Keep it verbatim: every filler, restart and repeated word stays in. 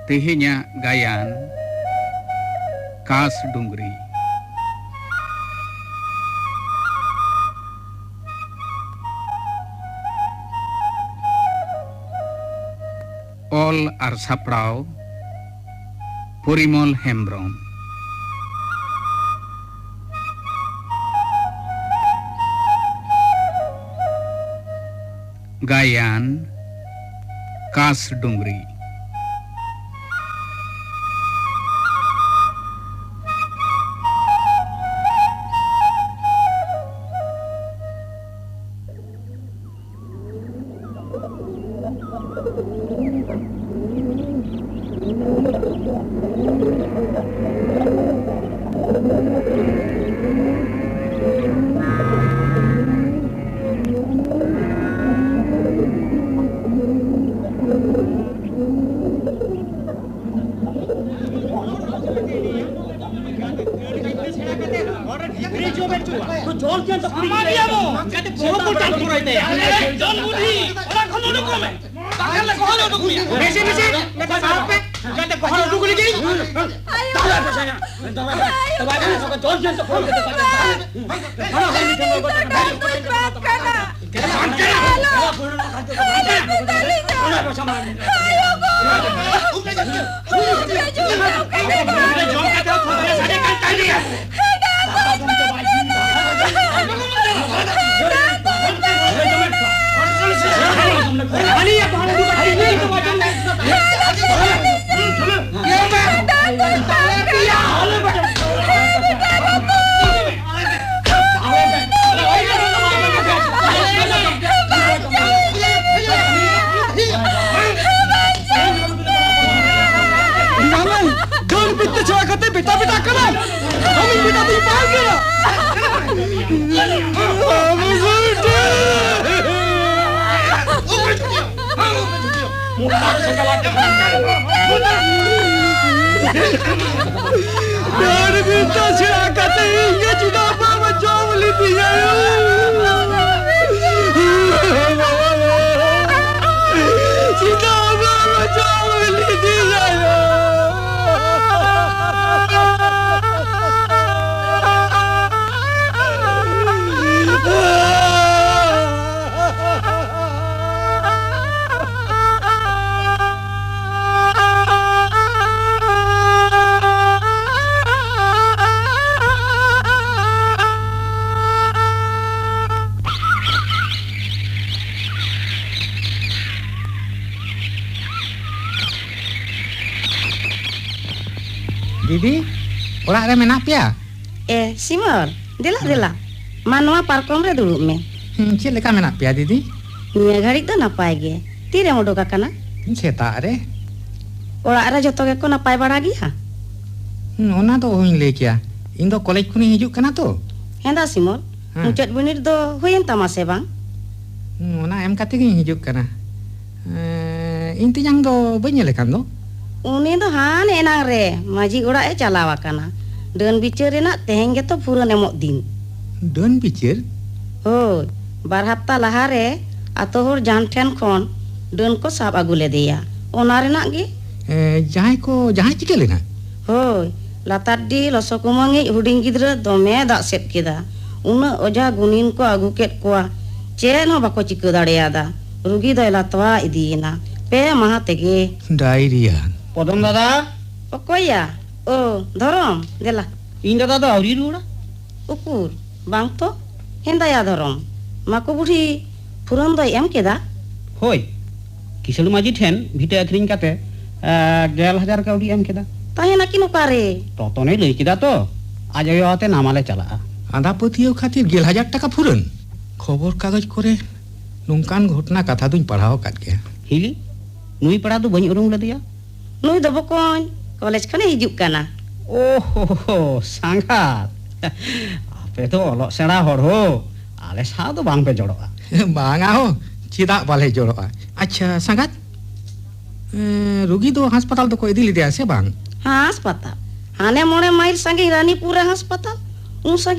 ᱛᱮᱦᱮᱧᱟᱜ ᱜᱟᱭᱟᱱ, ᱠᱟᱥ ᱰᱩᱝᱨᱤ᱾ ᱚᱞ ᱟᱨ ᱥᱟᱯᱲᱟᱣ, ᱯᱚᱨᱤᱢᱚᱞ ᱦᱮᱢᱵᱽᱨᱚᱢ᱾ ᱜᱟᱭᱟᱱ, ᱠᱟᱥ ᱰᱩᱝᱨᱤ᱾ ᱡᱚᱞ ᱪᱮᱱ ᱛᱚ ᱥᱟᱢᱟᱱᱤᱭᱟ ᱵᱚ, ᱡᱟᱛᱮ ᱵᱚᱦᱚᱜ ᱠᱚ ᱴᱟᱱ ᱠᱚᱨᱟᱭ ᱛᱟᱭᱟ᱾ ᱡᱚᱞ ᱵᱩᱰᱷᱤ, ᱚᱲᱟᱜ ᱠᱷᱚᱱ ᱩᱰᱩᱠᱚᱜ ᱢᱮ᱾ ᱵᱟᱠᱷᱟᱱ ᱞᱮ ᱜᱚᱦᱚᱲ ᱩᱰᱩᱠ ᱢᱮᱭᱟ᱾ ᱵᱮᱥᱤ, ᱵᱮᱥᱤ, ᱢᱮᱛᱟ ᱥᱟᱦᱟᱵ ᱯᱮ, ᱡᱟᱛᱮ ᱜᱚᱦᱚᱲ ᱩᱰᱩᱠ ᱞᱟᱹᱜᱤᱫ᱾ ᱟᱭᱳ! ᱟᱭᱳ! ᱡᱚᱞ ᱪᱮᱱ ᱛᱚ ᱠᱷᱚᱱ ᱠᱟᱛᱮ ᱵᱟᱡᱟᱣ᱾ ᱵᱟᱝ ᱠᱟᱱᱟ᱾ ᱟᱞᱚ! ᱟᱞᱚ ᱢᱮᱛᱟᱞᱤᱧᱟ᱾ ᱟᱭᱳ ᱜᱚ! ᱟᱞᱚ ᱯᱮ ᱡᱚᱢ ᱠᱟᱛᱮ ᱦᱚᱸ ᱛᱷᱚᱲᱟ ᱥᱟᱰᱮ ᱠᱟᱱ ᱛᱟᱞᱮᱭᱟ᱾ ᱰᱟᱹᱱ ᱵᱤᱫᱽᱫᱟᱹ ᱪᱷᱟᱲᱟ ᱠᱟᱛᱮ ᱵᱮᱴᱟ ᱵᱮᱴᱟ ᱠᱟᱱᱟ᱾ ᱟᱢᱤᱡ ᱵᱮᱴᱟ ᱫᱚᱧ ᱵᱟᱝ ᱠᱟᱱᱟ᱾ ᱟᱵᱚ ᱥᱩᱨ ᱴᱷᱮᱱ᱾ ᱰᱟᱹᱱ ᱵᱤᱫᱽᱫᱟᱹ ᱪᱷᱟᱲᱟ ᱠᱟᱛᱮ ᱤᱧ ᱜᱮ ᱪᱮᱫᱟᱜ ᱵᱟᱢ ᱡᱚᱢ ᱞᱤᱫᱤᱧᱟ? ᱪᱮᱫᱟᱜ ᱵᱟᱢ ᱡᱚᱢ ᱞᱤᱫᱤᱧᱟ? ᱫᱤᱫᱤ, ᱚᱲᱟᱜ ᱨᱮ ᱢᱮᱱᱟᱜ ᱯᱮᱭᱟ? ᱮ, ᱥᱤᱢᱚᱞ, ᱫᱮᱞᱟ, ᱦᱮᱸ᱾ ᱫᱮᱞᱟ᱾ ᱢᱟ, ᱱᱚᱣᱟ ᱯᱟᱨᱠᱚᱢ ᱨᱮ ᱫᱩᱲᱩᱵ ᱢᱮ᱾ ᱦᱩᱸ, ᱪᱮᱫ ᱞᱮᱠᱟ ᱢᱮᱱᱟᱜ ᱯᱮᱭᱟ, ᱫᱤᱫᱤ? ᱱᱤᱭᱟᱹ ᱜᱷᱟᱹᱲᱤᱡ ᱫᱚ ᱱᱟᱯᱟᱭ ᱜᱮ᱾ ᱛᱤᱨᱮᱢ ᱩᱰᱩᱠ ᱟᱠᱟᱱᱟ? ᱥᱮᱛᱟᱜ ᱨᱮ᱾ ᱚᱲᱟᱜ ᱨᱮ ᱡᱚᱛᱚ ᱜᱮᱠᱚ ᱱᱟᱯᱟᱭ ᱵᱟᱲᱟ ᱜᱮᱭᱟ? ᱦᱩᱸ, ᱚᱱᱟ ᱫᱚ ᱚᱦᱚᱧ ᱞᱟᱹᱭ ᱠᱮᱭᱟ᱾ ᱤᱧ ᱫᱚ ᱠᱚᱞᱮᱡᱽ ᱠᱷᱚᱱᱤᱧ ᱦᱤᱡᱩᱜ ᱠᱟᱱᱟ ᱛᱚ᱾ ᱦᱮᱸ ᱫᱟ ᱥᱤᱢᱚᱞ, ᱦᱮᱸ᱾ ᱢᱩᱪᱟᱹᱫ ᱵᱤᱱᱤᱰ ᱫᱚ ᱦᱩᱭᱮᱱ ᱛᱟᱢᱟ ᱥᱮ ᱵᱟᱝ? ᱦᱩᱸ, ᱚᱱᱟ ᱮᱢ ᱠᱟᱛᱮ ᱜᱤᱧ ᱦᱤᱡᱩᱜ ᱠᱟᱱᱟ᱾ ᱮᱸ, ᱤᱧ ᱛᱮᱧᱟᱝ ᱫᱚ ᱵᱟᱹᱧ ᱧᱮᱞᱮ ᱠᱟᱱ ᱫᱚ? ᱩᱱᱤ ᱫᱚ ᱦᱟᱱᱮ ᱮᱱᱟᱝ ᱨᱮ ᱢᱟᱹᱡᱷᱤ ᱚᱲᱟᱜ ᱮ ᱪᱟᱞᱟᱣ ᱟᱠᱟᱱᱟ᱾ ᱰᱟᱹᱱ ᱵᱤᱪᱟᱹᱨ ᱨᱮᱱᱟᱜ ᱛᱮᱦᱮᱧ ᱜᱮᱛᱚ ᱯᱷᱩᱨᱟᱹᱱ ᱮᱢᱚᱜ ᱫᱤᱱ᱾ ᱰᱟᱹᱱ ᱵᱤᱪᱟᱹᱨ? ᱦᱳᱭ, ᱵᱟᱨ ᱦᱟᱯᱛᱟ ᱞᱟᱦᱟ ᱨᱮ ᱟᱛᱳ ᱦᱚᱲ ᱡᱟᱱ ᱴᱷᱮᱱ ᱠᱷᱚᱱ ᱰᱟᱹᱱ ᱠᱚ ᱥᱟᱵ ᱟᱹᱜᱩ ᱞᱮᱫᱮᱭᱟ, ᱚᱱᱟ ᱨᱮᱱᱟᱜ ᱜᱮ᱾ ᱮ, ᱡᱟᱦᱟᱸᱭ ᱠᱚ, ᱡᱟᱦᱟᱸᱭ ᱪᱤᱠᱟᱹ ᱞᱮᱱᱟ? ᱦᱳᱭ, ᱞᱟᱛᱟᱨᱰᱤ ᱞᱚᱥᱚ ᱠᱩᱢᱟᱹᱝᱤᱡ ᱦᱩᱰᱤᱧ ᱜᱤᱫᱽᱨᱟᱹ ᱫᱚᱢᱮ ᱫᱟᱜ ᱥᱮᱫ ᱠᱮᱫᱟ᱾ ᱩᱱᱟᱹᱜ ᱚᱡᱷᱟ ᱜᱩᱱᱤᱱ ᱠᱚ ᱟᱹᱜᱩ ᱠᱮᱫ ᱠᱚᱣᱟ, ᱪᱮᱫ ᱦᱚᱸ ᱵᱟᱠᱚ ᱪᱤᱠᱟᱹ ᱫᱟᱲᱮᱭᱟᱫᱟ᱾ ᱨᱩᱜᱤ ᱫᱚᱭ ᱞᱟᱛᱣᱟ ᱤᱫᱤᱭᱮᱱᱟ ᱯᱮ ᱢᱟᱦᱟ ᱛᱮᱜᱮ᱾ ᱰᱟᱭᱨᱤᱭᱟ᱾ ᱯᱚᱫᱚᱢ ᱫᱟᱫᱟ᱾ ᱚᱠᱚᱭᱭᱟ? ᱳ, ᱫᱷᱚᱨᱚᱢ, ᱫᱮᱞᱟ᱾ ᱤᱧ ᱫᱟᱫᱟ ᱫᱚ ᱟᱹᱣᱨᱤ ᱨᱩᱣᱟᱹᱲᱟ᱾ ᱩᱠᱩᱨ, ᱵᱟᱝ ᱛᱚ᱾ ᱦᱮᱸᱫᱟᱭᱟ ᱫᱷᱚᱨᱚᱢ, ᱢᱟᱠᱚ ᱵᱩᱰᱷᱤ ᱯᱷᱩᱨᱚᱱ ᱫᱚᱭ ᱮᱢ ᱠᱮᱫᱟ? ᱦᱳᱭ, ᱠᱤᱥᱟᱹᱬ ᱢᱟᱹᱡᱷᱤ ᱴᱷᱮᱱ ᱵᱷᱤᱴᱟᱹ ᱟᱹᱠᱷᱨᱤᱧ ᱠᱟᱛᱮ, ᱮ, ᱜᱮᱞ ᱦᱟᱡᱟᱨ ᱠᱟᱹᱣᱰᱤ ᱮᱢ ᱠᱮᱫᱟ᱾ ᱛᱟᱦᱮᱱ ᱟᱹᱠᱤᱱ ᱚᱠᱟᱨᱮ? ᱨᱚᱛᱚᱱᱮ ᱞᱟᱹᱭ ᱠᱮᱫᱟ ᱛᱚ, ᱟᱡ ᱟᱭᱳ ᱟᱛᱮ ᱱᱟᱢᱟᱞᱮ ᱪᱟᱞᱟᱜᱼᱟ᱾ ᱟᱸᱫᱷᱟ ᱯᱟᱹᱛᱭᱟᱹᱣ ᱠᱷᱟᱹᱛᱤᱨ ᱜᱮᱞ ᱦᱟᱡᱟᱨ ᱴᱟᱠᱟ ᱯᱷᱩᱨᱟᱹᱱ? ᱠᱷᱚᱵᱚᱨ ᱠᱟᱜᱚᱡᱽ ᱠᱚᱨᱮ ᱱᱚᱝᱠᱟᱱ ᱜᱷᱚᱴᱚᱱᱟ ᱠᱟᱛᱷᱟ ᱫᱩᱧ ᱯᱟᱲᱦᱟᱣ ᱟᱠᱟᱫ ᱜᱮᱭᱟ᱾ ᱦᱤᱞᱤ, ᱱᱩᱭ ᱯᱮᱲᱟ ᱫᱚ ᱵᱟᱹᱧ ᱩᱨᱩᱢ ᱞᱮᱫᱮᱭᱟ᱾ ᱱᱩᱭ ᱫᱚ ᱵᱚᱠᱚᱧ, ᱠᱚᱞᱮᱡᱽ ᱠᱷᱚᱱᱮ ᱦᱤᱡᱩᱜ ᱠᱟᱱᱟ᱾ ᱳ ᱦᱳ ᱦᱳ, ᱥᱟᱸᱜᱟᱛ᱾ ᱟᱯᱮ ᱫᱚ ᱚᱞᱚᱜ ᱥᱮᱬᱟ ᱦᱚᱲ ᱦᱳ, ᱟᱞᱮ ᱥᱟᱶ ᱫᱚ ᱵᱟᱝ ᱯᱮ ᱡᱚᱲᱚᱜᱼᱟ᱾ ᱵᱟᱝᱟ ᱦᱳ, ᱪᱮᱫᱟᱜ ᱵᱟᱞᱮ ᱡᱚᱲᱚᱜᱼᱟ? ᱟᱪᱪᱷᱟ ᱥᱟᱸᱜᱟᱛ, ᱮᱸ, ᱨᱩᱜᱤ ᱫᱚ ᱦᱟᱥᱯᱟᱛᱟᱞ ᱫᱚᱠᱚ ᱤᱫᱤ ᱞᱮᱫᱮᱭᱟ ᱥᱮ ᱵᱟᱝ? ᱦᱟᱥᱯᱟᱛᱟᱞ? ᱦᱟᱱᱮ ᱢᱚᱬᱮ ᱢᱟᱭᱤᱞ ᱥᱟᱺᱜᱤᱧ ᱨᱟᱱᱤᱯᱩᱨ ᱨᱮ ᱦᱟᱥᱯᱟᱛᱟᱞ᱾ ᱩᱱ ᱥᱟᱺᱜᱤᱧ